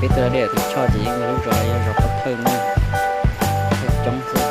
Peb tuaj dej tus choj ces yeej lub zos yog zos pov thawj na, thawj coob xwb.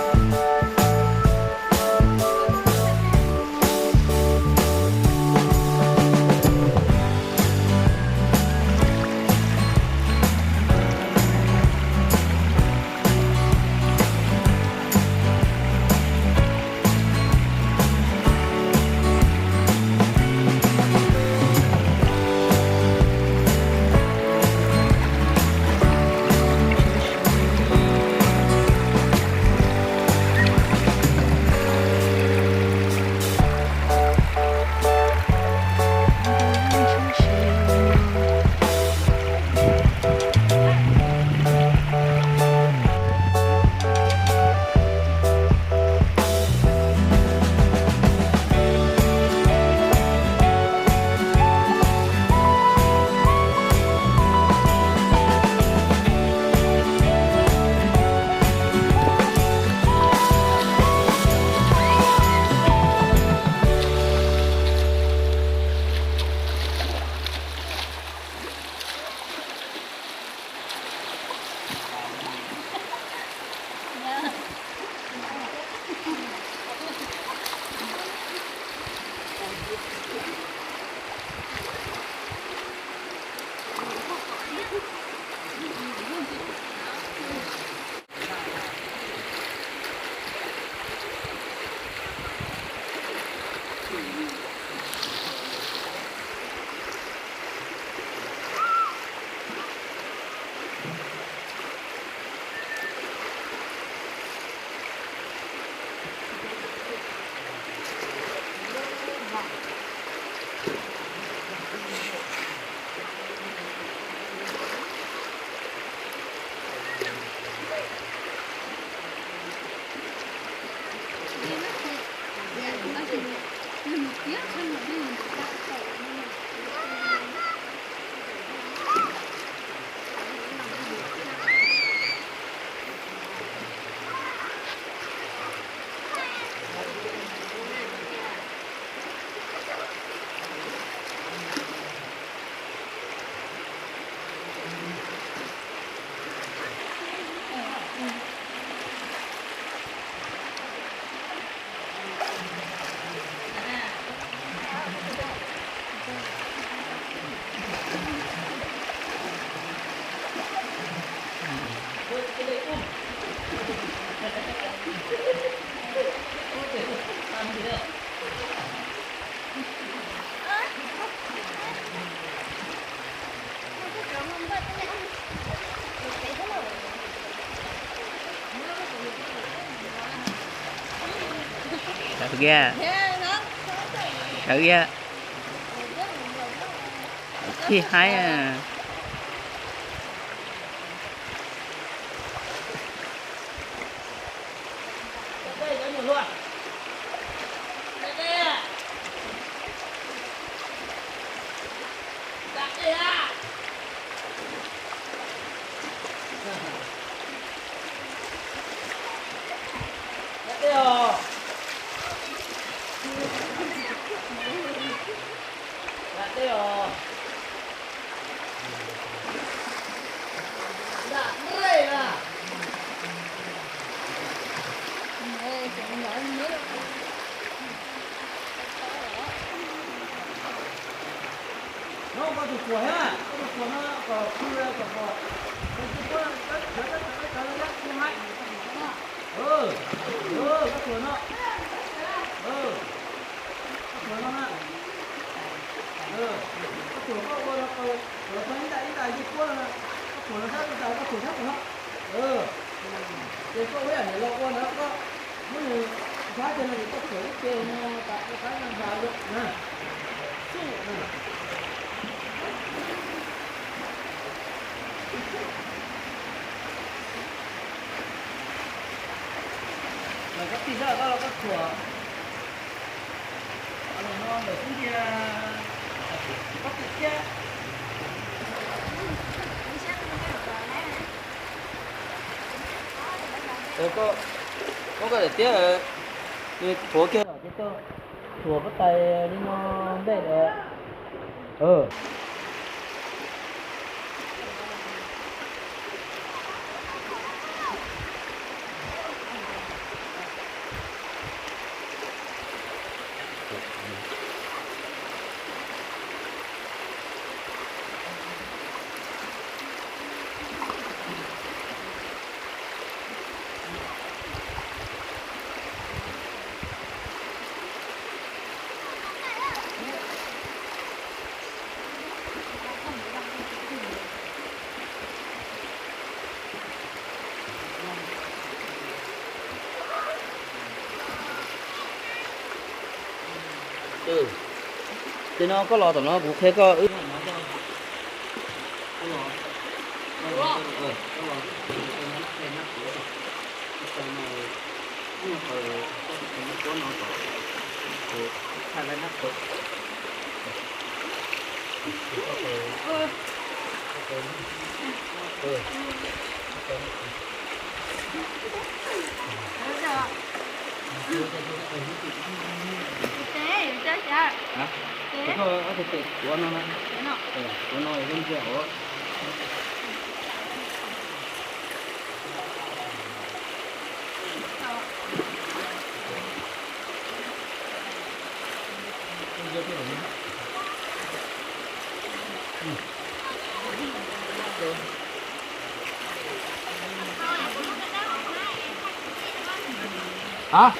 Sawv kiag, sawv kiag, tib haib. No koj tus tuam thiab, koj tus tuam no kom khw kom pom. Koj tus tuam no, koj tuam no, koj tuam no na. Koj tuam koj ua no, tuam tau ib nta ib nta yej kuab no na. Koj tuam no sab tus tas, koj tuam sab tus no. Ces koj ua yam niam laus ua na, koj muab nws nrhav kiag no ces koj tuam ib ce no tas ua qab nrag nrag na. Xub na. Los koj tig sab koj los koj tuam. Los no ntawm xub ntiag koj tig thiab. Muab koj daim tiab, thuav kiag los ces koj thuav pob tais li no ntej lawm. Ces no koj los tom no kuv qhia koj wb. Hả?